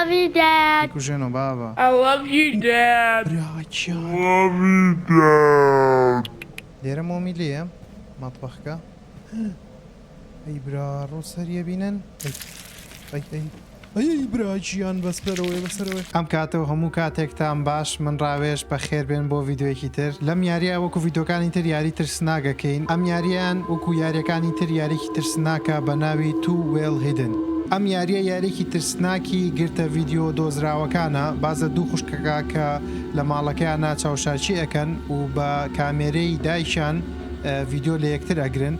love you, Dad. کوژێنەوە بابە. I love you, Dad. برا گیان. Love you, Dad. لێرە مۆمی لێیە مەتبەخکە. ئەی برا ڕۆ سەریە بینن. ئەی ئەی ئەی ئەی برا گیان بەسەرەوەی بەسەرەوەی. ئەم کاتە و هەموو کاتێکتان باش من ڕاوێژ بەخێربێن بۆ ڤیدیۆیەکی تر لەم یاریە وەکو ڤیدیۆکانی تر یاری ترسناک ئەکەین ئەم یاریەیان وەکو یاریەکانی تر یاریەکی ترسناکە بە ناوی Too Well Hidden ئەم یاریە یاریەکی ترسناکی گرتە ڤیدیۆ دۆزراوەکانە باس لە دوو خوشکەکە کە لە ماڵەکەیانا چاوشارچی ئەکەن و بە کامێرەی دایکیان ڤیدیۆ لە یەکتر ئەگرن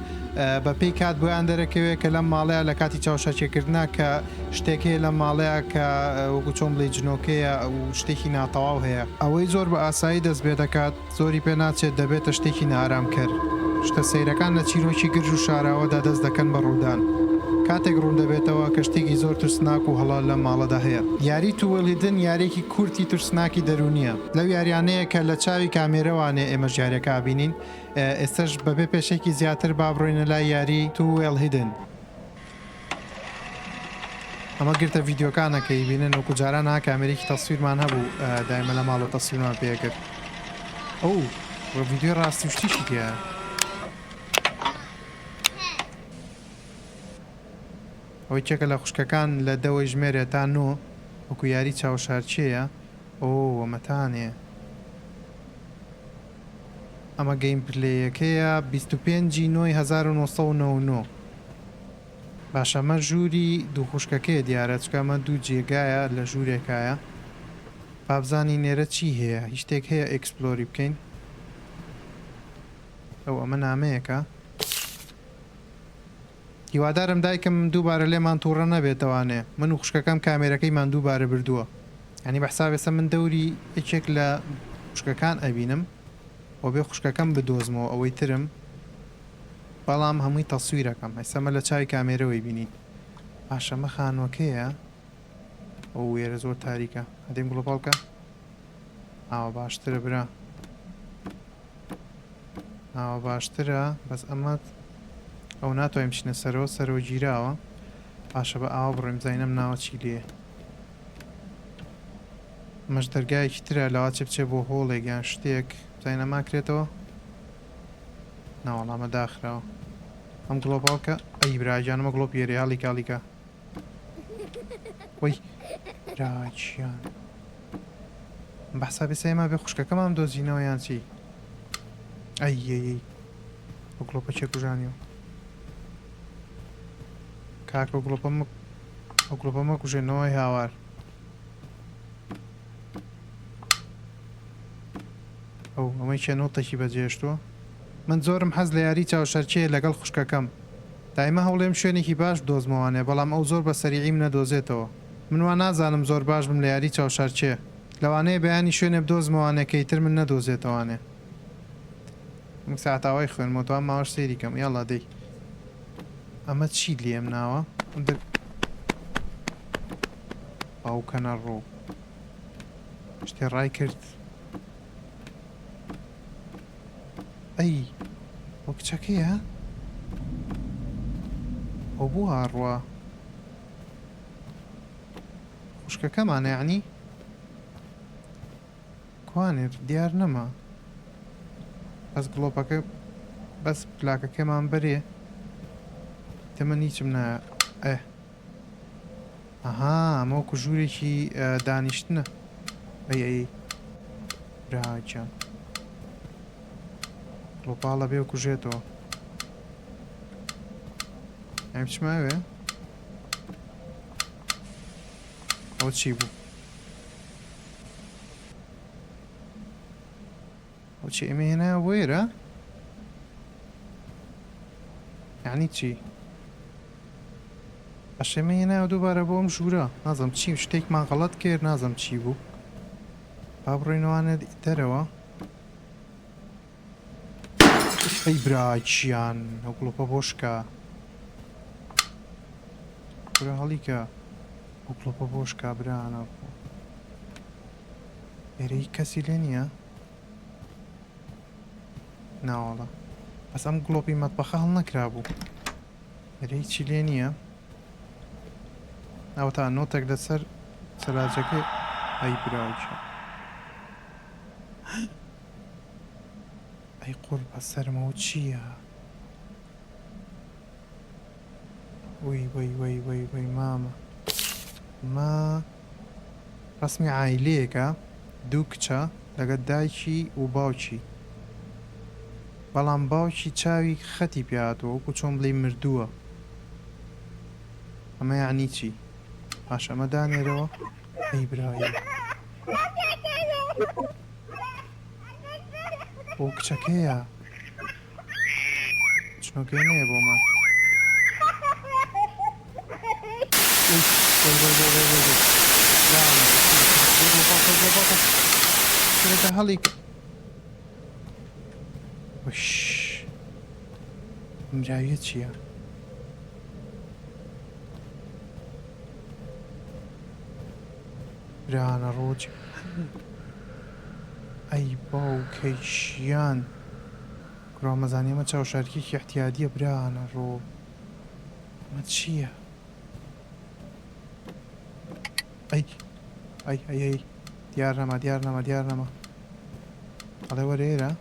بە پێی کات بۆیان دەرەکەوێ کە لەم ماڵەیا لە کاتی چاوشارچێکردنا کە شتێک هەیە لەم ماڵەیا کە وەکو چۆن بڵێی جنۆکەیە و شتێکی ناتەواو هەیە. ئەوەی زۆر بە ئاسایی دەست پێ دەکات زۆری پێ ناچێت دەبێتە شتێکی نائارامکەر. شتە سەیرەکان لە چیرۆکی گرژ و شاراوەدا دەست دەکەن بە ڕوودان. کاتێک ڕوون دەبێتەوە کە شتێکی زۆر ترسناک و هەڵە لەم ماڵەدا هەیە. یاری Too Well Hidden یارییەکی کورتی ترسناکی دەروونییە. لەو یاریانەیە کە لە چاوی کامێرەوانێ ئێمەش یاریەکە ئەبینین. ئێستەش بەبێ پێشێکی زیاتر با بڕۆینە لای یاری Too Well Hidden. ئەمە گرتە ڤیدیۆکانە کە ئیبینن وەکو جاران ها کامێرێکی تەسویرمان هەبوو دایمە لە ماڵەوە تەسویرمان پێکرد ئەو ڤیدیۆی ڕاستی و شتیشی تیایە. ئەوەی کێکە لە خوشکەکان لە دەوەی ژمێرێ تا نۆ وەکو یاری چاوشارچێیە ئۆ ئەمەتانێ ئەمە gameplay ەکەیە 25 ی نۆی 1999. باشە ئەمە ژووری دوو خوشکەکەیە دیارە چونکە ئەمە دوو جێگایە لە ژوورێکایە با بزانین لێرە چی هەیە هیچ شتێک هەیە explore ی بکەین ئەو ئەمە نامەیەکە هیوادارم دایکم دووبارە لێمان تووڕە نەبێتەوانێ من و خوشکەکەم کامێرەکەیمان دووبارە بردووە یانی بە حساب ئێستا من دەوری یەکێک لە خوشکەکان ئەبینم و بێ خوشکەکەم بدۆزمەوە ئەوەی ترم بەڵام هەمووی تەسویرەکەم ئێستا مە لە چاوی کامێرەوەی بینین باشە مە خانوەکەیە ئەو وێرە زۆر تاریکە هەدیم گڵۆپاڵکە ئاوا باشترە برا ئاوا باشترە بەس ئەمە ئەو ناتوانین بچینە سەرەوە سەرەوە گیراوە باشە بە ئاوا بڕۆین بزانین ئەم ناوە چی لێیە ئەمەش دەرگایەکی ترە لەواچێ بچێ بۆ هۆڵێک یان شتێک بزانین ئەمە کرێتەوە ناوەڵامە داخراوە ئەم گڵۆپاڵکە ئەی براگیان ئەمە گڵۆپ یێرێ هەڵیکە هەڵیکە وەی براگیان بە حسابی سەیما بێ خوشکەکەمام دۆزینەوە یان چی ئەی ئەی ئەی ئەو گڵۆپە کێ کوژانیەوە کاکە ئەو گڵۆپە ئەو گڵۆپە مەکوژێنەوە هاوار ئەو ئەمەی کێ نۆتێکی بەجێهێشتووە؟ من زۆرم حەز لە یاری چاوشەرکێیە لەگەڵ خوشکەکەم. دایمە هەوڵێم شوێنێکی باش بدۆزمەوانێ بەڵام ئەو زۆر بە سەریعی منەدۆزێتەوە. من وا نازانم زۆر باش بم لە یاری چاوشارکێ. لەوانەیە بەیانی شوێنێ بدۆزمەوانێ کە ئیتر من نەدۆزێتەوانێ. من سەعات ئاوای خوێنمەوە توام ماوەش سەیری کەم. یاڵا دەی. ئەمە چی لێم ناوە؟ باوکەنە ڕوو. شتێ ڕای کرد. ئەی ئەو کچەکەیە؟ ئەو بۆ ئاڕوا؟ خوشکەکەمانە یەعنی؟ کوانێ دیار نەما. بەس گڵۆپەکە بەس پلاکەکەمان بەرێ. تە من هیچم نایە. ئێ ئەها ئەمە وەکو ژوورێکی دانیشتنە. ئەی ئەی برا گیان ڕووپاڵە بێ و کوژێتەوە. ئەم بچمە ئەوێ؟ ئەوە چی بوو؟ ئەو چی ئێمە هێنایە بۆ ئێرە؟ یعنی چی؟ باشە ئێمە هێنایەوە دووبارە بۆ ئەم ژوورە نازم چی شتێکمان غەڵەت کرد نازم چی بوو با بڕۆینەوانە دەرەوە ئەی براگیان ئەو گڵۆپە بۆ شکا برا هەڵیکە ئەو گڵۆپە بۆ شکا برا ئێرە هیچ کەسی لێ نییە ناوەڵا بەس ئەم گڵۆپی مەتبەخە هەڵنەکرابوو ئێرە هیچی لێ نییە ئەوەتا نۆتێک لەسەر. سەلاجەکەی ئەی براگیان. ئەی قوڕ بەسەرم ئەوە چییە؟ وەی وەی وەی وەی وەی مامە ما ڕەسمی عایلەیەکە دوو کچە لەگەڵ دایکی و باوکی بەڵام باوکی چاوی خەتی پێ هاتووە وەکو چۆن بڵێی مردووە ئەمە یەعنی چی باش ئەمە دانێرەوە ئەی برایی ئەو کچەکەیە چنۆکەی نەیە بۆمان. هەڵی وش مراویە چییە؟ برانە ڕۆج ئەی باوکەی ژیان کورە مەزانی ئەمە چاوشارکیەکی اعتیادیە برانە ڕۆ ئەمە چییە ئەی ئەی ئەی ئەی دیار نەما دیار نەما دیار نەما ئەڵێ وەرە ئێرە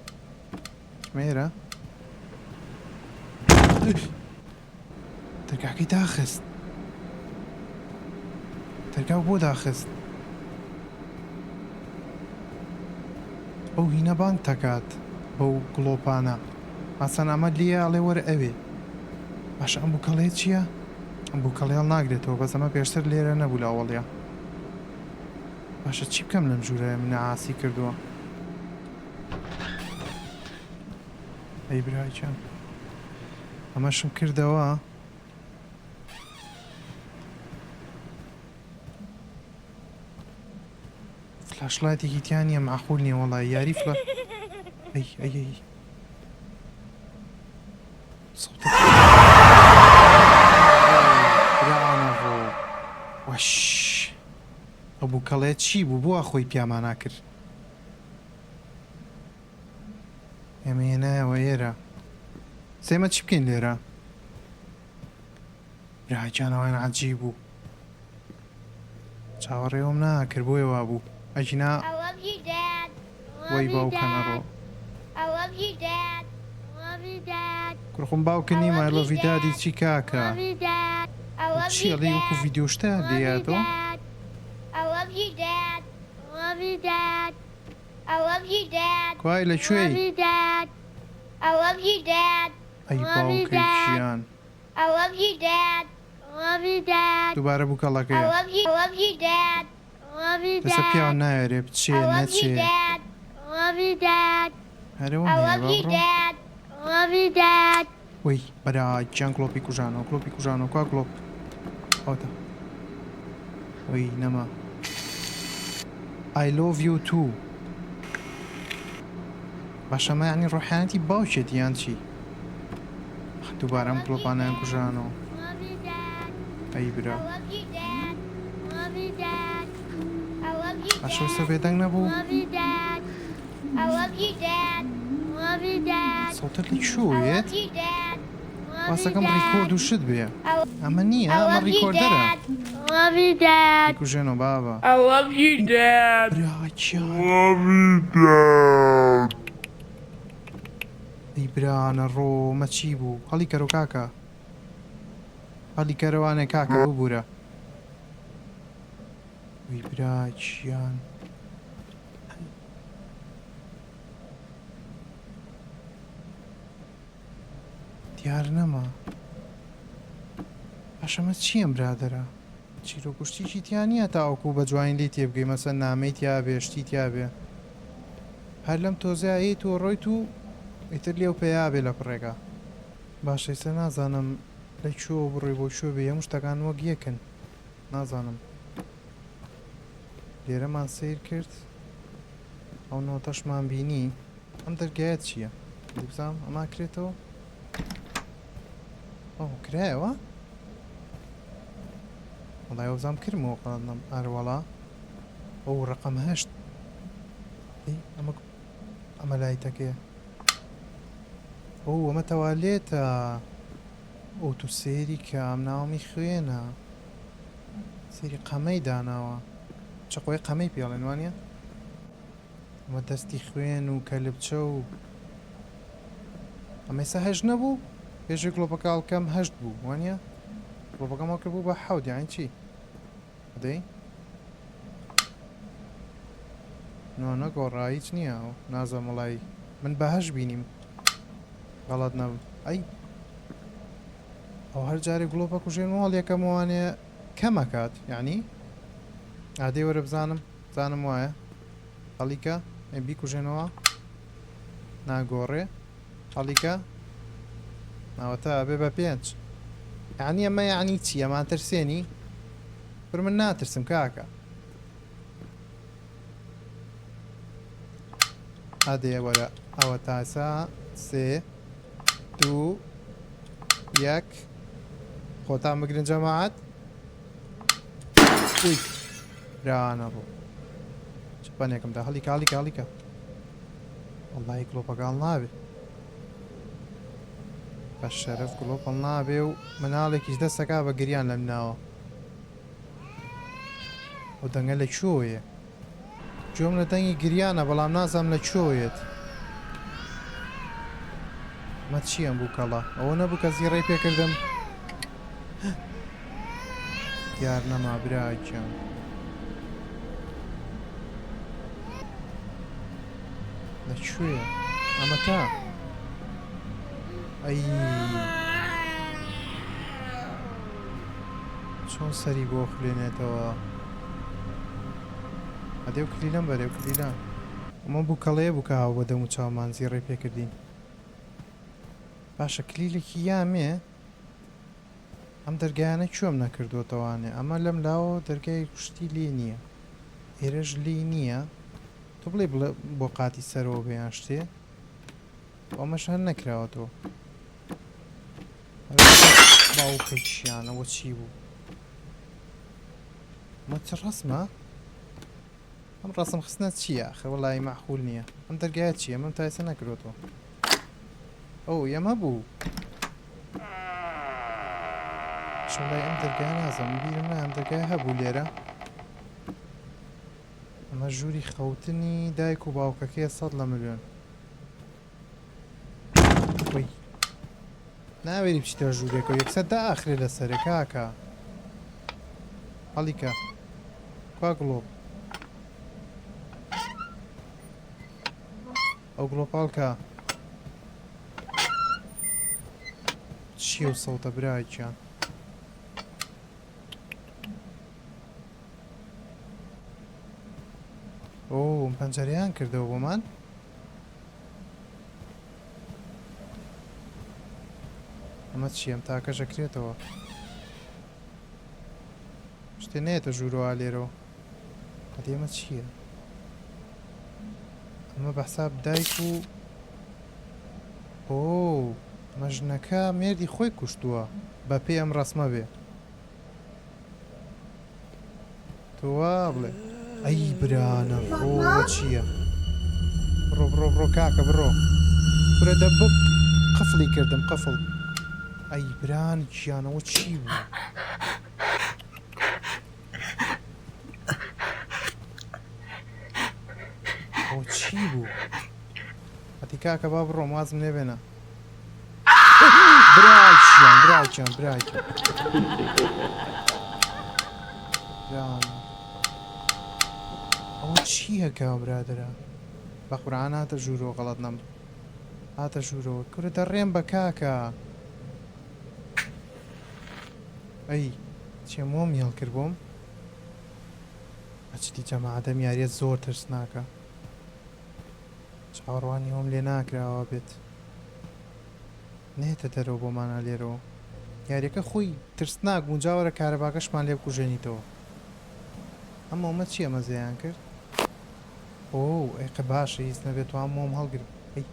چمە ئێرە دەرگاکەی داخست دەرگاو بۆ داخست بەو هینە بانگ تەکات بەو گڵۆپانە ئاسان ئەمە لێیە ئەڵێ وەرە ئەوێ باشە ئەم بوکەڵەیە چییە ئەم بوکەڵەیە هەڵناگرێتەوە بەس ئەمە پێشتر لێرە نەبوو لە ئەوەڵیا باشە چی بکەم لەم ژوورە منە عاسی کردووە ئەی براگیان ئەمەشم کردەوە. flashlight ێکی تیا نییە معقول نییە وەڵای یاری فلا ئەی ئەی ئەی سەوتە برانەڕۆ وەش ئەو بووکەڵەیە چی بوو بۆ خۆی پیامانا کرد ئێمە هێنایەوە ئێرە سێمە چی بکەین لێرە براگیان ئەوان عەجیب بوو چاوەڕێوم ناکرد بۆیە وابوو ئەگینا I love you, Dad. Love وەی you, باوکە Dad. نەڕۆ I love you, Dad. Love you, Dad. کوڕخۆم باوکە I نیمە love you, لۆڤی دادی Dad. چی کاکە Love you, Dad. I love چی you, ئەڵێی وەکو Dad. ڤیدیۆ شتە Love you, لێیاتەوە Dad. I love you, Dad. Love you, Dad. I love you dad. کوای لە کوێی؟ Love you dad. I love you dad. ئەی Love you باوکەی dad. گیان. I love you dad. Love you dad. دووبارە I بووکەڵەکەیە. love you. I love you dad. Love you ئێستا پیاو dad. ناوێرێ بچێ I love you نەچێ. dad. Love you dad. هەرەوەم I هەیە love با you بڕۆم. dad. Love you dad. وەی برا گیان گڵۆپی کوژانەوە گڵۆپی کوژانەوە کوا گڵۆپ ئەوەتا وەی نەما I love you too باشە ئەمە یعنی ڕۆحیانەتی باوکێتی یان چی دووبارە ئەم Love you گڵۆپانەیان dad. کوژانەوە Love you dad. ئەی برا I love you dad. Love you dad. I love you باشە وسە dad. بێدەنگ نەبوو Love you dad. I love you dad. Love you dad. سەوتە لە I کوێ یەت love you dad. Love you واسەکەم dad. record و شت بێ I ئەمە نییە I ئەمە love you recorder ە dad. Love you dad. بیکوژێنەوە بابە I love you dad. برا گیان Love you dad. ئەی برانە ڕۆ مە چی بوو هەڵی کەرۆ کاکە هەڵی کەرەوانێ کاکە ببورە وی برا گیان دیار نەما باشە ئەمە چییە ئەم برادەرە چیرۆک و شتیکی تیا نییە تاوەکو بە جوانی لێی تێبگەی مەسەن نامەی تیا بێ شتی تیا بێ هەر لەم تۆزەیا یەیت و ڕۆیت و ئیتر لێو پەیا بێ لە پڕێکا. باشە ئیستا نازانم لە کوێوە بڕۆی بۆ کوێ بێی هەموو شتەکان وەک یەکن نازانم لێرەمان سەیر کرد ئەو نۆتەشمان بینی ئەم دەرگایە چییە بزانم ئەما کرێتەوە ئەو کرایەوە وەڵای وەبزانم کرمەوە قەڵەم ئەروەڵا ئەو ڕقم هەشت ئەمە ئەمە لایتەکەیە ئەو ئەمە تەوالێتە ئەو تو سێری کە ئەم ناومی خوێنە سێری قەمەی داناوە. چەقۆی قەمەی پێڵێن وانە؟ ئەمە دەستی خوێن و کەلبچە و ئەمە ئێستا هەشت نەبوو؟ پێشی گڵۆپەکە هەڵکەم هەشت بوو وانە؟ گڵۆپەکەم هەڵکرد بوو بە حەوت یانی چی؟ دەی نۆ نەگۆڕا هیچ نییە ئەو نازانم وەڵایی من بە هەشت بینیم غەڵەت نەبم ئەی ئەو هەر جارێ گڵۆپە کوژێنمەوە هەڵیەکەمەوانێ کەمەکات یعنی ئادەی وەرە بزانم بزانم وایە هەڵیکە ئەی بیکوژێنەوە ناگۆڕێ هەڵیکە ناوەتا ئەبێ بە پێنج یعنی ئەمە یعنی چی ئەمان ترسێنی پر من ناترسم کاکە ئادێ وەرە ئەوە تاسا سێ دوو یەک خۆتان بگرن جەماعەت وی براوانە ڕوو چ پەنێکم دا هەڵیکە هەڵیکە هەڵیکە وەڵڵاهی گڵۆپەکە هەڵنابێ بە شەرەف گڵۆپ هەڵنابێ و مناڵێکیش دەستەکا بە گریان لەم ناوە ئەو دەنگە لە کوێیە گوێم لە دەنگی گریانە بەڵام نازانم لە کوێوە یەت. ئەمە چییە ئەم بووکەڵە؟ ئەوە نەبوو کە زیڕەی پێکردم؟ دیار نەما برا گیان. لە کوێیە؟ ئەمە تا؟ ئەی چۆن سەری بۆ خولێنێتەوە؟ ئەدێ و کلیلەم بەرێ و کلیلە. ئەمە بوکەڵەیە بوو کە هاو بە دەم و چاومان زیڕەی پێکردین. باشە کلیلێکی یامێ ئەم دەرگایانە کوێم نەکردووەتەوانێ ئەمە لەم لاوە دەرگای کوشتی لێ نییە ئێرەش لێی نییە تۆ بڵێ بڵێ بۆ قاتی سەرەوە بێ یان شتێ ئەمەش هەر نەکراوەتەوە باوکێکیانەوە چی بوو ئەمە چ ڕەسمە؟ ئەم ڕەسم خستنە چییە ئاخر وەڵایی مەعقول نییە ئەم دەرگایە چییە ئەمەم تا ئێستا نەکردۆتەوە ئەو ئەمە بوو شڵای ئەم دەرگای نازم بیرم نایە ئەم دەرگای هەبوو لێرە ئەمە ژووری خەوتنی دایک و باوکەکەیە سەد لە ملیۆن وەی ناوێری بچیتە ژوورێکەوە یەکسەر دائەخرێ لەسەرێ کاکە هەڵیکە کوا گڵۆپ ئەو گڵۆپ هەڵکە چییە و سەوتە براگیان ئۆ پەنجەرەیان کردەوە بۆمان ئەمە چییە ئەم تاکەش ئەکرێتەوە شتێ نێتە ژوورەوە لێرەوە ئەدی ئەمە چییە ئەمە بە حساب دایک و ئۆ ئەمە ژنەکە مێردی خۆی کوشتووە بە پێی ئەم ڕەسمە بێ تۆ وا بڵێ. ئەی برانە ڕۆ چییە؟ بڕۆ بڕۆ بڕۆ کاکە بڕۆ. کورە دە بب قفڵی کردم قفڵ. ئەی بران گیانەوە چی بوو؟ ئەوە چی بوو؟ ئەتی کاکە با بڕۆم وازم لێ بێنە. براکیان براکیان براکیان برانە ئەوە چییە کە برادرە بە قورعان هاتە ژوورەوە غەڵەت نەم هاتە ژوورەوە کورە دەڕێم بە کاکە ئەی چێ مۆمی هەڵکرد بۆم ئەچتی جەماعەتەم یاریە زۆر ترسناکە چاوەڕوانی ئەوەم لێ ناکرا ئاوا بێت نەیەتە دەرەوە بۆمانا لێرەوە یاریەکە خۆی ترسناک بوو جا وەرە کارەباکەشمان لێ بکوژێنیتەوە ئەم مۆمە چیە مەزەیان کرد ئۆ ئەی قە باشە هیچ نەبێت توام مۆم هەڵگرم ئەی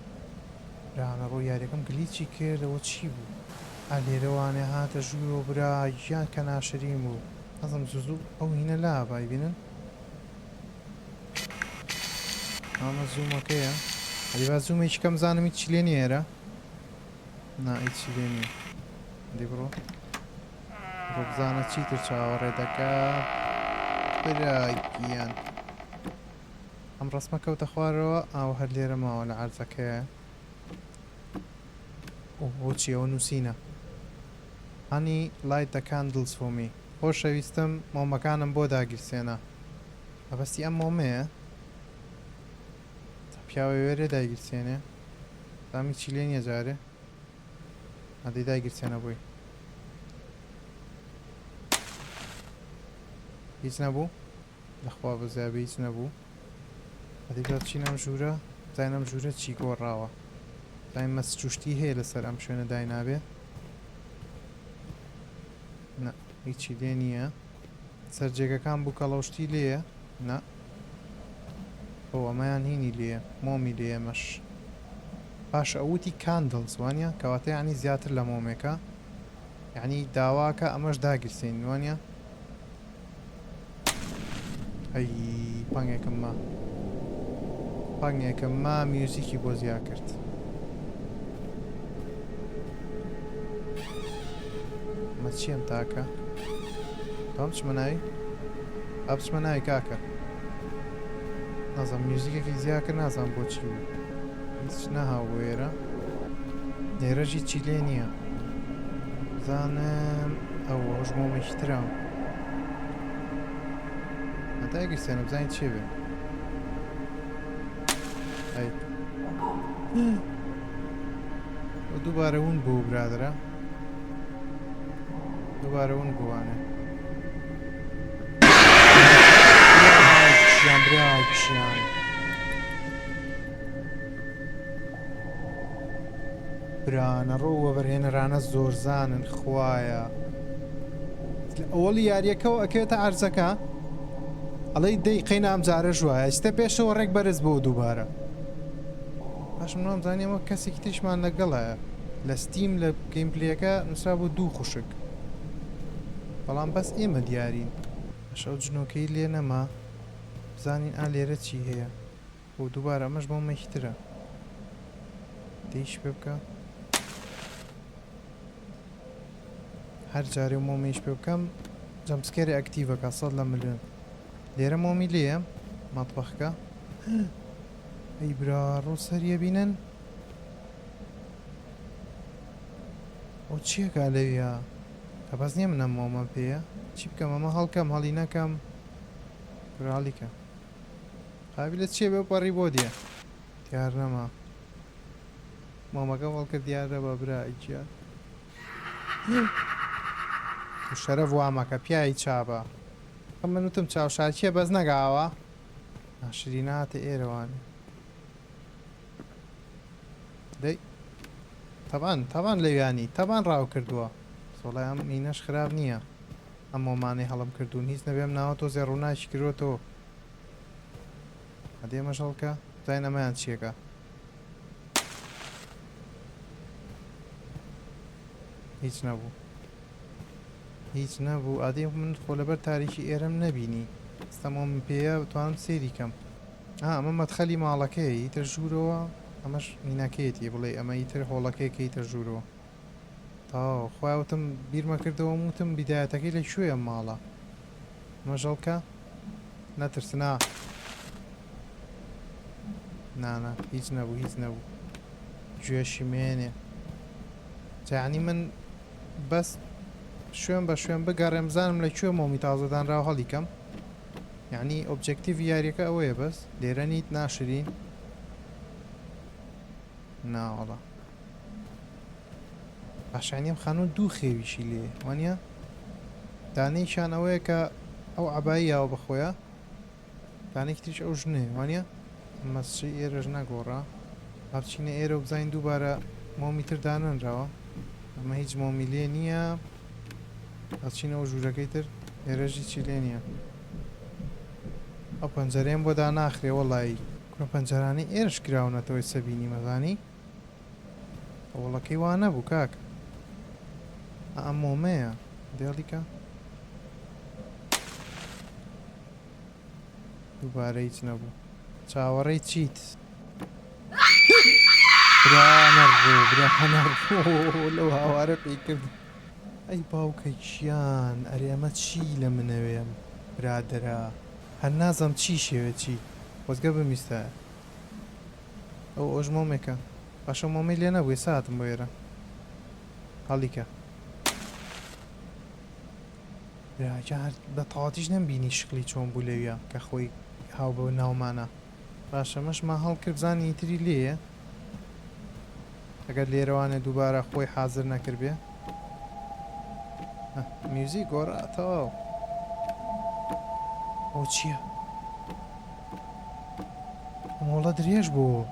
برانە ڕۆ یاریەکەم glitch ی کرد ئەوە چی بوو ئا لێرەوانێ هاتە ژوورەوە برا گیان کە ناشرین بوو حەزم زوو زوو ئەو هینە لا بای بینن ئەمە زوومەکەیە ئەدی با زوومێکی کەم زانم هیچی لێ نییە ئێرە نا هیچی لێ نییە ئەدی بڕۆ بڕۆ بزانە چیتر چاوەڕێ دەکا. برا گیان. ئەم ڕەسمە کەوتە خوارەوە ئاوە هەر لێرە ماوە لە عەرزەکەیە. ئۆ چی ئەوە نووسینە. Honey light the candles for me. خۆشەویستم مۆمەکانم بۆ داگیرسێنە. مەبەستی ئەم مۆمەیە؟ تا پیاوێ وێرێ دایگیرسێنێ. زامی چی لێ نییە جارێ. ئەدەی دایگیرسێنە بۆی. هیچ نەبوو؟ لەخوا بەزیابێ هیچ نەبوو. ئەدی با بچینە ئەم ژوورە بزانین ئەم ژوورە چی گۆڕاوە. بزانین مەسجوشتی هەیە لەسەر ئەم شوێنە داینابێ. نا هیچی لێ نییە. سەر جێگەکان بووکەڵەوشتی لێیە؟ نا. ئەو ئەمەیان هینی لێیە مۆمی لێیە مەش. باشە ئەو وتی candles وانە؟ کەواتە یعنی زیاتر لە مۆمێکە. یعنی داواکە ئەمەش داگیرسێنین وانە؟ ئەی پەنگێکم ما پەنگێکم ما میوزیکی بۆ زیا کرد. ئەمە چیەم تاکە با بچمە ناوی با بچمە ناوی کاکە نازم میوزیکێکی زیا کرد نازانم بۆچی بوو هیچ نەهاو بۆ ئێرە لێرەش هیچی لێ نییە بزانم ئەو ئەوش مۆمێکی ترە هەتا گرسێنە بزانین چێ بێ ئەی دووبارە ون بوو برادرە دووبارە ون بووانێ برا برا برا نەڕۆ وەبەرهێنەرانە زۆرزانن خوایە لە ئەوەڵی یاریەکەوە ئەکەوێتە عەرزەکە ئەڵێی دەی قەینا ئەم جارەش وایە ئەچیتە پێشەوە ڕێک بەرز بۆ دووبارە باش من وامزانی ئەمە کەسێکی تریشمان لەگەڵایە لە ستیم لە gameplay ەکە نووسرا بۆ دوو خوشک بەڵام بەس ئێمە دیارین باش ئەو جنۆکەی لێ نەما بزانین ئا لێرە چی هەیە بۆ دووبارە ئەمەش مۆمێکی ترە دەیش پێ بکە هەر جارێ مۆمیش پێ بکەم jumpscare ی active ەکە سەد لە ملیۆن لێرە مۆمی لێیە مەتبەخکە ئەی برا ڕوو سەریە بینن ئەو چیەکە لەویا کە بەس نییە منەم مۆمە پێیە چی بکەم ئەمە هەڵکەم هەڵی نەکەم براڵیکە قابلە چیە بێ پەڕی بۆ دیە دیار نەما مۆمەکەم هەڵکرد دیار نەما برا گیان شەرەف وامەکە پیاوی چابە من وتم چاوشارکیە بەس نەگاوە ناشریناتە ئێرەوانێ دەی تەبان تەبان لەویانی تەبان ڕاو کردووە سۆڵای ئەم مینەش خراپ نییە ئەم مۆمانەی هەڵم کردوون هیچ نەبێم ناوە تۆزێ ڕووناکی کردوەتەوە ئەدی ئەمەش هەڵکە بزانین ئەمەیان چیەکە هیچ نەبوو هیچ نەبوو ئادی من خۆ لەبەر تاریکی ئێرەم نەبینی ئێستا مۆم پێیە بتوانم سێری کەم ئا ئەمە مەدخەلی ماڵەکەیە ئیتر ژوورەوە ئەمەش مینەکەیەتی بڵێ ئەمە ئیتر هۆڵەکەیە کە ئیتر ژوورەوە تەواو خوایە وتم بیرمە کردەوە وتم بیدایەتەکەی لە کوێیە ئەم ماڵە ئەمە ژەڵکە نەترسنا نانا هیچ نەبوو هیچ نەبوو گوێشی مێنێ جانی من بەس شوێن بە شوێن بگەڕێم بزانم لە کوێ مۆمی تازە دانراوە هەڵیکەم یعنی objective ی یاریەکە ئەوەیە بەس لێرە نیت ناشرین ناوەڵا باشانی ئەم خانوو دوو خێویشی لێ وانە دانەیەکیان ئەوەیە کە ئەو عەبایی یاوە بەخۆیە دانێکی تریش ئەو ژنەیە وانە مەسجی ئێرەش نەگۆڕا با بچینە ئێرە و بزانین دووبارە مۆمی تر دانەنراوە ئەمە هیچ مۆمی لێ نییە ئەچینەوە ژوورەکەی تر ئێرەش هیچی لێ نییە ئەو پەنجەرەیەم بۆ داناخرێ وەڵایی کورە پەنجەرانەی ئێرەش کراونەتەوەی سەبینی مەزانی ئەوەڵەکەی وا نەبوو کاک ئەم مۆمەیە دێڵیکە دووبارە هیچ نەبوو چاوەڕێی چیت برا نەڕۆ برا نەڕۆ لەو هاوارە پێی کرد ئەی باوکە گیان ئەرێ ئەمە چی لە منەوێم. برادەرە هەر نازم چی شێوێ چی خۆزگە بمیستایە. ئەو ئەوش مۆمێکە باشە مۆمەی لێ نەبوو ئێستا هاتم بۆ ئێرە هەڵیکە. برا گیان هەر بە تەواتیش نەمبینی شکڵی چۆن بوو لەویا کە خۆی هاو بە ناومانا. باشە مەشمان هەڵکرد بزانین ئیتری لێیە ئەگەر لێرەوانێ دووبارە خۆی حازر نەکردبێ. میوزیک گۆڕا تەواو. ئەوە چییە؟ مۆڵە درێژ بوو.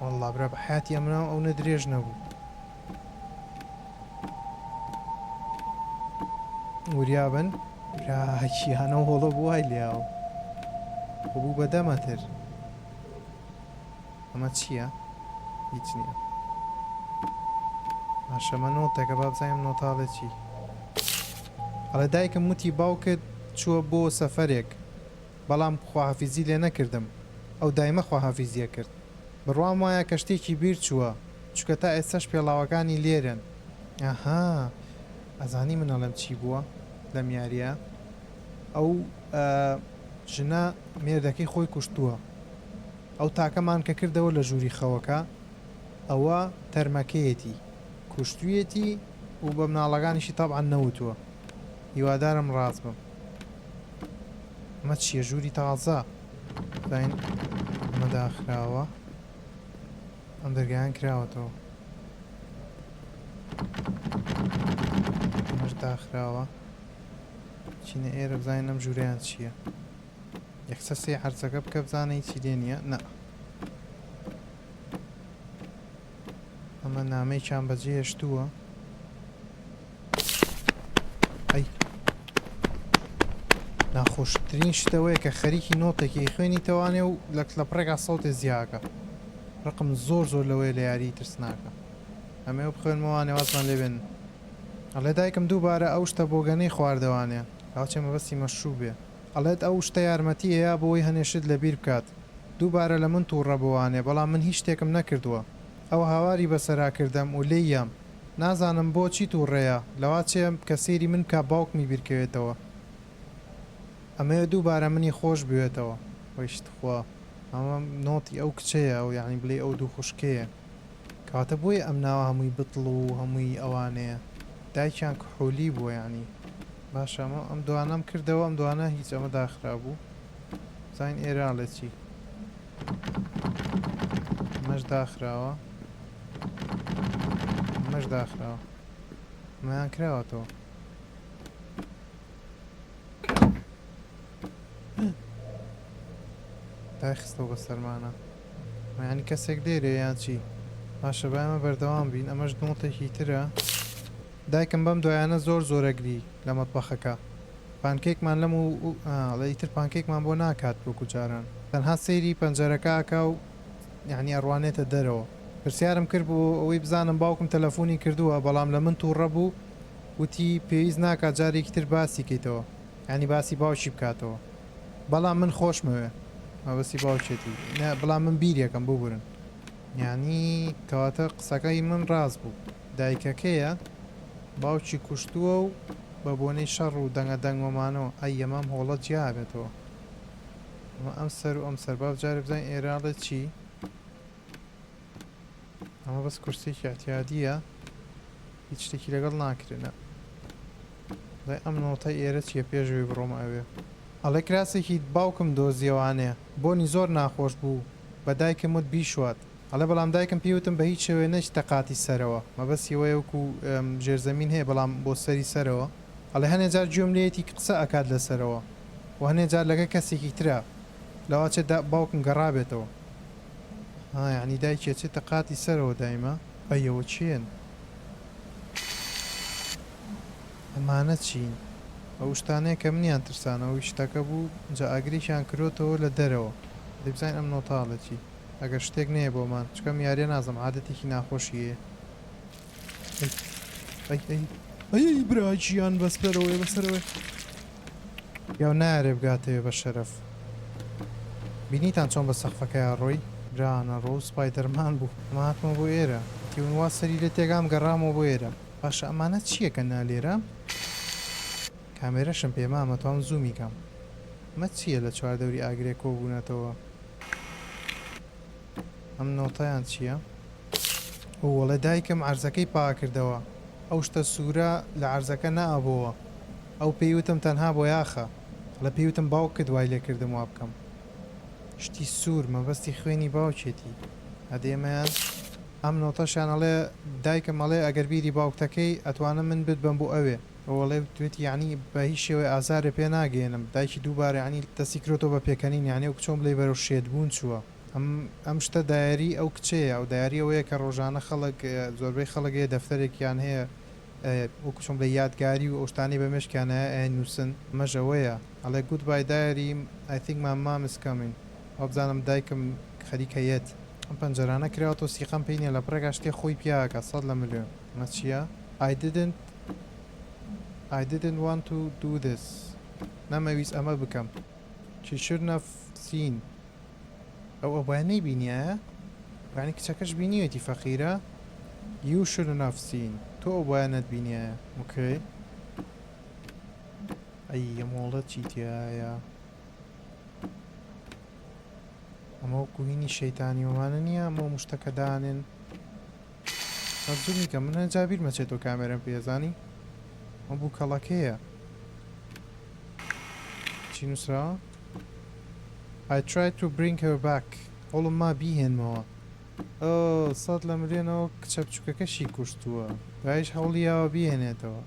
والله برا بە حیاتی ئەمنا ئەو نە درێژ نەبوو. وریابن برا کیانە هۆڵە بوو وای لێیاوە خۆ بوو بە دەمەتر. ئەمە چییە؟ هیچ نییە. باشە ئەمە نۆتێکە با بزانین نۆتاڵێ چی. ئەڵێ دایکم وتی باوکت چووە بۆ سەفەرێک بەڵام خواحافیزی لێ نەکردم ئەو دایمە خواحافیزیە کرد بڕوام وایە کە شتێکی بیر چووە چونکە تا ئێستاش پێڵاوەکانی لێرەن. ئەها ئەزانی من ئەڵێم چی بووە لەم یاریە ئەو ژنە مێردەکەی خۆی کوشتووە ئەو تاکەمان کە کردەوە لە ژووری خەوەکە ئەوە تەرمەکەیەتی کوشتویەتی و بە مناڵەکانیشی تەبعەن نەوتووە هیوادارم ڕاست بم ئەمە چیە ژووری تازە بزانین ئەمە داخراوە ئەم دەرگایان کراوەتەوە ئەمەش داخراوە چینە ئێرە بزانین ئەم ژوورەیان چییە یەکسەر سێ عەرزەکە بکە بزانە هیچی لێ نییە نا ئەمە نامەیەکیان بەجێ هێشتووە ئەی ناخۆشترین شتەوەیە کە خەریکی نۆتێکی خوێنیتەوانێ و لە لەپڕێکا سەوتێ زیاکە ڕقم زۆر زۆر لەوەیە لە یاری ترسناکە ئەمەوە بخوێنمەوانێ وازمان لێ بێن. ئەڵێ دایکم دووبارە ئەو شتە بۆگەنەی خواردەوانێ لاوچێ مەبەستی مەشروب بێ ئەڵێت ئەو شتە یارمەتی ئەیا بۆی هەنێ شت لەبیر بکات دووبارە لە من توڕە بۆوانێ بەڵام من هیچ شتێکم نەکردووە ئەو هاواری بەسەرا کردم و لێی یام نازانم بۆ چی توڕەیە لەواچێ کە سەیری من بکا باوکمی بیرکەوێتەوە ئەمەوێ دووبارە منی خۆش بوێتەوە وەیش تخوا ئەمە نۆتی ئەو کچەیە ئەو یانی بڵێی ئەو دوو خوشکەیە. کەواتە بۆیە ئەم ناوە هەمووی بتڵ و هەمووی ئەوانەیە دایکیان کحولی بووە یانی باشە ئەمە ئەم دوانەم کردەوە ئەم دوانە هیچ ئەمە داخرابوو بزانین ئێرە ئەڵێ چی ئەمەش داخراوە ئەمەش داخراوە ئەمەیان کراوەتەوە دایخستەوە بە سەرمانە یانی کەسێک لێرەیە یان چی؟ باشە با ئێمە بەردەوام بین ئەمەش نۆتێکی ترە. دایکم بەم دوایانە زۆر زۆر ئەگری لە مەتبەخەکە پانکەیکمان لەم و ئەڵێ ئیتر پانکەیکمان بۆ ناکات وەکو جاران تەنها سەیری پەنجەرەکە ئەکا و یانی ئەڕوانێتە دەرەوە پرسیارم کرد بۆ ئەوەی بزانم باوکم تەلەفونی کردووە بەڵام لە من توڕە بوو وتی پێویست ناکات جارێکی تر باسی کەیتەوە یانی باسی باوکی بکاتەوە. بەڵام من خۆشمەوێ مەبەستی باوکێتی نا بەڵام من بیریەکەم ببورن. یانی کەواتە قسەکەی من ڕاست بوو دایکەکەیە باوکی کوشتووە و بە بۆنەی شەڕ و دەنگە دەنگۆمانەوە ئەی ئەمە ئەم هۆڵە جیا ئەبێتەوە ئەمە ئەم سەر و ئەم سەر با جارێ بزانین ئێرە ئەڵێ چی ئەمە بەس کورسێکی ئەعتیادیە هیچ شتێکی لەگەڵ ناکرێ نا دەی ئەم نۆتەی ئێرە چیە پێش ئەوەی بڕۆمە ئەوێ. ئەڵێ کراسێکی باوکم دۆزیەوانێ بۆنی زۆر ناخۆش بوو بە دایکم وت بیشوات ئەڵێ بەڵام دایکم پێی وتم بە هیچ شێوەیە نەچیتە قاتی سەرەوە مەبەستی ئەوەیە وەکو ژێرزەمین هەیە بەڵام بۆ سەری سەرەوە ئەڵێ هەنێ جار گوێم لێیەتی قسە ئەکات لەسەرەوە و هەنێ جار لەگە کەسێکی ترە لەواچێ باوکم گەڕابێتەوە ها یەعنی دایکی ئەچێتە قاتی سەرەوە دایمە. ئەی ئەوە کێن؟ ئەمانە چین؟ ئەو شتانەیە کە منیان ترسان ئەوەی شتەکە بوو جا ئاگرێکیان کرۆتەوە لە دەرەوە دەی بزانین ئەم نۆتە ئەڵێ چی ئەگەر شتێک نەیە بۆمان چونکە ئەم یاریە نازم عادەتێکی ناخۆشی هەیە. ئەی ئەی ئەی ئەی ئەی برا گیان بەسەرەوەیە بەسەرەوەیە. پیاو نایەرێ بگاتەوێ بە شەرەف. بینیتان چۆن بە سەقفەکەیا ڕۆی؟ برا نەڕۆ سپایدەرمان بوو. ئەمە هاتمەوە بۆ ئێرە. تیون وا سەری لێ تێگام گەڕامەوە بۆ ئێرە. باشە ئەمانە چییە کە نا لێرە؟ کامێرەشم پێ مامە توام zoom ی کەم. ئەمە چییە لە چواردەوری ئاگرێ کۆبوونەتەوە؟ ئەم نۆتەیان چییە؟ ئۆ وەڵێ دایکم عەرزەکەی پاکردەوە ئەو شتە سوورە لە عەرزەکە نەئەبۆوە ئەو پێی وتم تەنها بۆیاخە ئەڵێ پێی وتم باوکت وای لێکردم وابکەم شتی سوور مەبەستی خوێنی باوکێتی ئەدی ئەمەیان ئەم نۆتەشیان ئەڵێ دایکم ئەڵێ ئەگەر بیری باوکتەکەی ئەتوانم من بتبەم بۆ ئەوێ ئەو ئەڵێ وتوێتی یەعنی بە هیچ شێوەی ئازارێ پێ ناگەیەنم دایکی دووبارە یەعنی دەستی کرۆتەوە بە پێکەنین یەعنی ئەو کچۆم بڵێی بەرەو شێت بوون چووە. ئەم ئەم شتە diary ئەو کچەیە ئەو diary ئەوەیە کە ڕۆژانە خەڵک زۆربەی خەڵک هەیە دەفتەرێکیان هەیە وەکو چۆن بڵێی یادگاری و ئەو شتانەی بە مێشکیان هەیە ئەینووسن ئەمەش ئەوەیە ئەڵێ goodbye diary I think my mom is coming وابزانم دایکم خەریکە یەت. ئەم پەنجەرانە کراوەتەوە سیقەم پێی نیە لە پڕێکا شتێ خۆی پیا ئەکات 100%. ئەمە چیە I didn't I didn't want to do this نەمەویست ئەمە بکەم She shouldn't have seen ئەو ئەبوایە نەیبینیایە یانی کچەکەش بینیوێتی فەقیرە You shouldn't have seen تۆ ئەبوایە نەتبینیایە okay ئەی ئەم هۆڵە چی تیایە ئەمە وەکو هینی شەیتانیوەمانە نییە ئەمە مشتەکە دانێن مەرزومی کە من جا بیرمە چێتەوە کامێرەم پێزانی ئەم بووکەڵەکەیە چی نووسراوە I tried to bring her back هەوڵم ما بیهێنمەوە ئۆ 100% کچە بچووکەکەشی کوشتووە دوایش هەوڵی یاوە بیهێنێتەوە.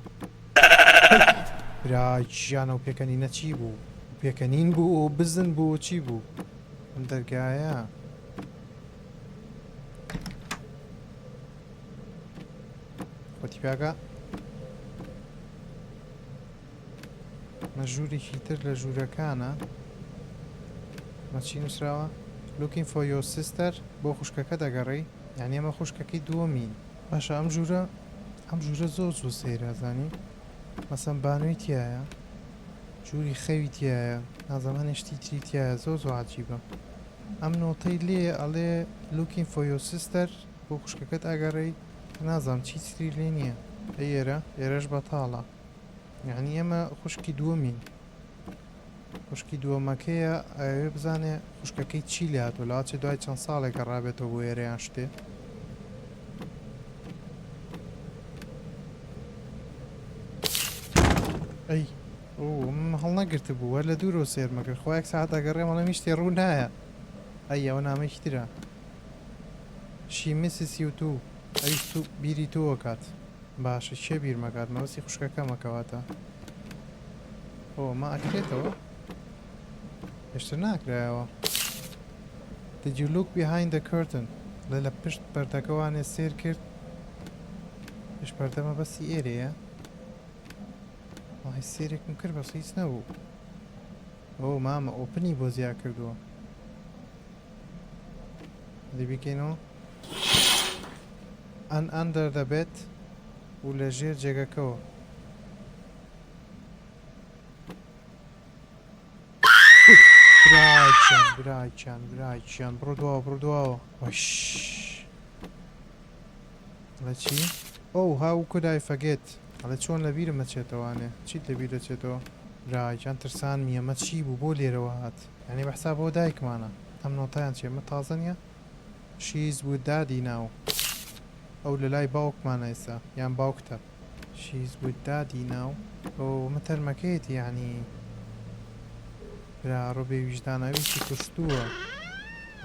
برا گیان ئەو پێکەنینە چی بوو؟ پێکەنین بوو و بزن بوو و چی بوو؟ ئەم دەرگایە خۆتی پیاکە مە ژوورێکی تر لە ژوورەکانە مە چی نووسراوە؟ Looking for your sister بۆ خوشکەکە دەگەڕێی یعنی ئەمە خوشکەکەی دووەمین. باشە ئەم ژوورە ئەم ژوورە زۆر زۆر سەیرە ئەزانی مەسەن بانوی تیایە ژووری خەوی تیایە نازانم هەنێ شتی تری تیایە زۆر زۆر عەجیبە ئەم نۆتەی لێ ئەڵێ Looking for your sister بۆ خوشکەکەت ئەگەڕێی نازانم چی تری لێ نییە ئەی ئێرە ئێرەش بەتاڵە یەعنی ئێمە خوشکی دووەمین خوشکی دووەمەکەیە ئەیەوێ بزانێ خوشکەکەی چی لێ هاتووە لەواچێ دوای چەند ساڵێک گەڕابێتەوە بۆ ئێرە یان شتێ. ئەی ئۆ من هەڵنەگرتبوو هەر لە دوورەوە سێرمە کرد خوا یەک ساعت ئەگەڕێم ئەڵێم هیچ شتێ ڕوو نایە ئەی ئەوە نامەیەکی ترە She misses you too ئەویش تو بیری تۆ ئەکات باشە کێ بیرمەکات مەبەستی خوشکەکەمە کەواتە ئۆ ئەمە ئەکرێتەوە پێشتر ناکرایەوە Did you look behind the curtain ڵێ لە پشت پەردەکەوانێ سێر کرد پشت پەردە مەبەستی ئێرەیە وەڵی سێرێکم کرد بەس هیچ نەبوو ئۆ مامە open ی بۆ زیا کردووە دەی بیکەینەوە and under the bed و لە ژێر جێگەکەوە. براگیان براگیان براگیان بڕۆ دواوە بڕۆ دواوە وەش ئەڵێ چی؟ Oh how could I forget ئەڵێ چۆن لە بیرم ئەچێتەوانێ چیت لە بیر دەچێتەوە براگیان ترسانمی ئەمە چی بوو بۆ لێرەوە هات یانی بە حساب بۆ دایکمانە ئەم نۆتەیان چیە ئەمە تازە نیە She is with daddy now ئەو لەلای باوکمانە ئێستا یان باوکتە. She is with daddy now ئۆ ئەمە تەرمەکەیەتی یانی برا ڕۆ بێ ویژدان ئەویشی کوشتووە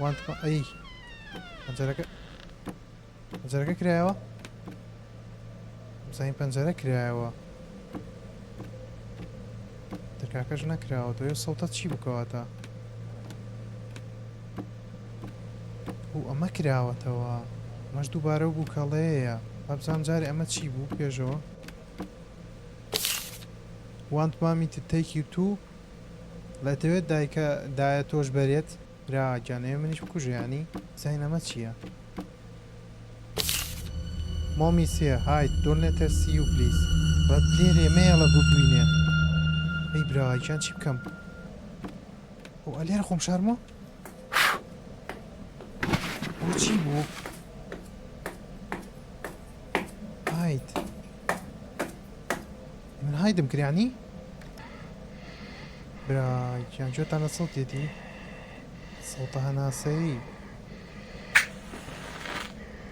Want ma ئەی پەنجەرەکە پەنجەرەکە کرایەوە بزانین پەنجەرە کرایەوە دەرگاکەش نەکراوە تۆ سەوتە چی بکەواتە و ئەمە کراوەتەوە ئەمەش دووبارە و بووکەڵەیە بابزانم جارێ ئەمە چی بوو پێشەوە Want mommy to take you too لەتەوێت دایکە دایە تۆش بەرێت برا گیان ئەوێ منیش بکوژێ یانی بزانین ئەمە چییە Mommy's here hide don't let her see you please ڕەت لێرێ مەیەڵە ببینێ ئەی برا گیان چی بکەم ئەو ئەلێرە خۆم شارمەوە ئەوە چی بوو hide من hide م کرد یانی؟ برا گیان گوێتان لە سەوتێتی سەوتە هەناسەیی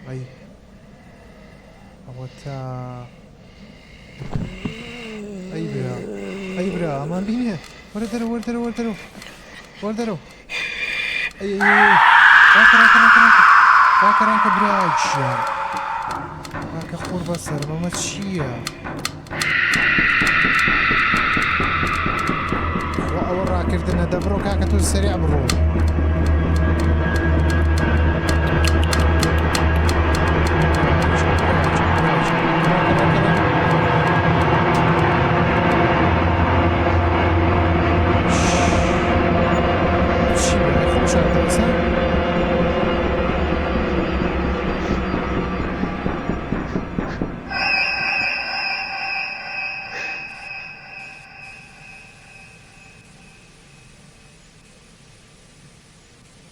ئەی ئەوە تا ئەی برا ئەی برا ئەمان بینێ وەرە دەرەوە وەرە دەرەوە وەرە دەرەوە وەرە دەرەوە ئەی ئەی ئەی ڕاکە ڕاکە ڕاکە ڕاکە ڕاکە ڕاکە برا گیان ڕاکە قوڕ بەسەرم ئەمە چییە؟ خوا ئەوە ڕاکردنە دەبڕۆ کاکە تۆ سەریع بڕۆ. چی بوو؟ خۆم شاردەوە سا؟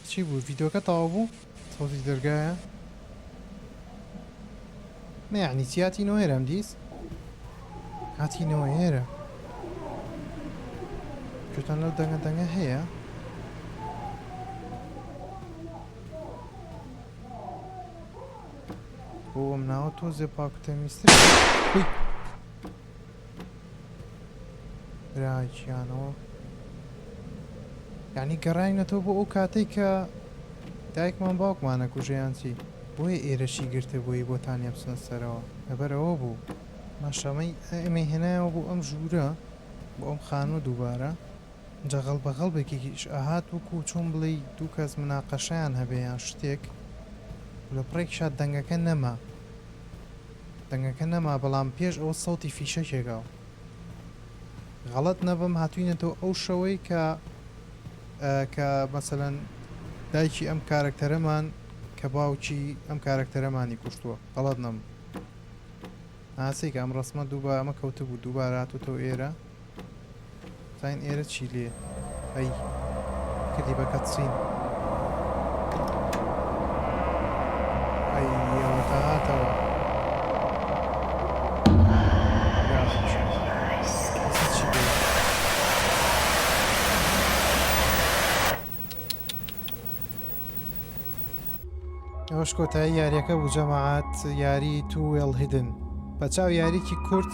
چی بوو ڤیدۆکە تەواو بوو سەوتی دەرگایە نە یعنی چی هاتینەوە ئێرە ئەم دیس هاتینەوە ئێرە گوێتان لەو دەنگە دەنگە هەیە بۆ ئەم ناوە تۆزێ پاک و تەمیزتر بووی. برا گیانەوە یعنی گەڕاینەتەوە بۆ ئەو کاتەی کە دایکمان باوکمانە کوژیان چی بۆیە ئێرەشی گرتە بۆی بۆتانیە بچنە سەرەوە لەبەر ئەوە بوو ماشەمەی ئێمەی هێنایەوە بۆ ئەم ژوورە بۆ ئەم خانووە دووبارە جا غەڵبەغەڵبێکیش ئەهات وەکو چۆن بڵێی دوو کەس مناقەشەیان هەبێ یان شتێک و لە پڕێکیشا دەنگەکە نەما دەنگەکە نەما بەڵام پێش ئەوە سەوتی فیشەکێک ئەو غەڵەت نەبم هاتوینەتەوە ئەو شەوەی کە کە مەسەلەن دایکی ئەم کارەکتەرەمان کە باوکی ئەم کارەکتەرەمانی کوشتووە غەڵەت نەم ئاسێکە ئەم ڕسمە دووبا ئەمە کەوتبوو دووبارە هاتوتەوە ئێرە زین ئێرە چی لێ ئەی کردی بە cutscene ئەی ئەوەتا هاتەوە چی بێ ئەوەش کۆتایی یاریەکە بوو جەماعەت یاری Two Well Hidden بە چاو یاریکی کورت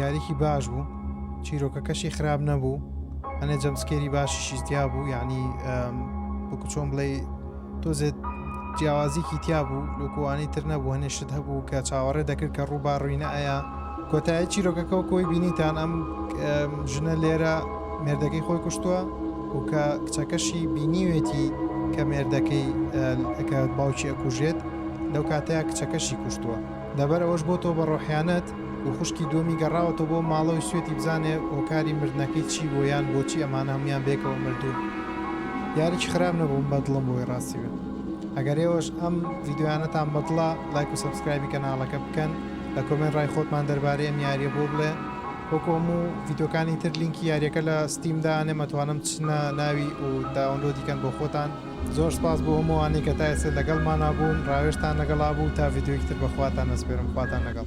یاریکی باش بوو چیرۆکەکەشی خراپ نەبوو هەنێ jump scare ی باشیشی تیا بوو یعنی وەکو چۆن بڵێ تۆزێت جیاوازیکی تیا بوو لۆکوانی تر نەبوو هەنێ شت هەبوو کە چاوەڕێ دەکرد کە ڕووبا ڕووینە ئەیا کۆتایی چیرۆکەکە و کۆی بینیتان ئەم ژنە لێرە مێردەکەی خۆی کوشتووە و کە کچەکەشی بینیوێتی کە مێردەکەی کە باوکی ئەکوژێت لەو کاتەیە کچەکەشی کوشتووە لەبەر ئەوەش بۆ تۆ بە ڕۆحیانەت و خوشکی دووەمی گەڕاوەتەوە بۆ ماڵەوەی سوێتی بزانێ هۆکاری مردنەکەی چی بووە یان بۆچی ئەمانە هەموویان بێکەوە مردوون یاریی خراپ نەبوو بە دڵم بۆی ڕاستی بێت ئەگەر ئێوەش ئەم ڤیدیۆیانەتان بەدڵە لایک و subscribe ی کەناڵەکە بکەن لە comment ڕای خۆتمان دەربارەی ئەم یاریە بۆ بڵێ وەکو هەموو ڤیدیۆکانی تر لینکی یاریەکە لە Steam دانێم ئەتوانم چنە ناوی و download ی کەن بۆ خۆتان زۆر سپاس بۆ هەموو ئەوانەی کە تا ئێستا لەگەڵمانا بوون ڕاوێژتان لەگەڵا بوو تا ڤیدیۆیەکی تر بەخواتان ئەسپێرم خواتان لەگەڵ.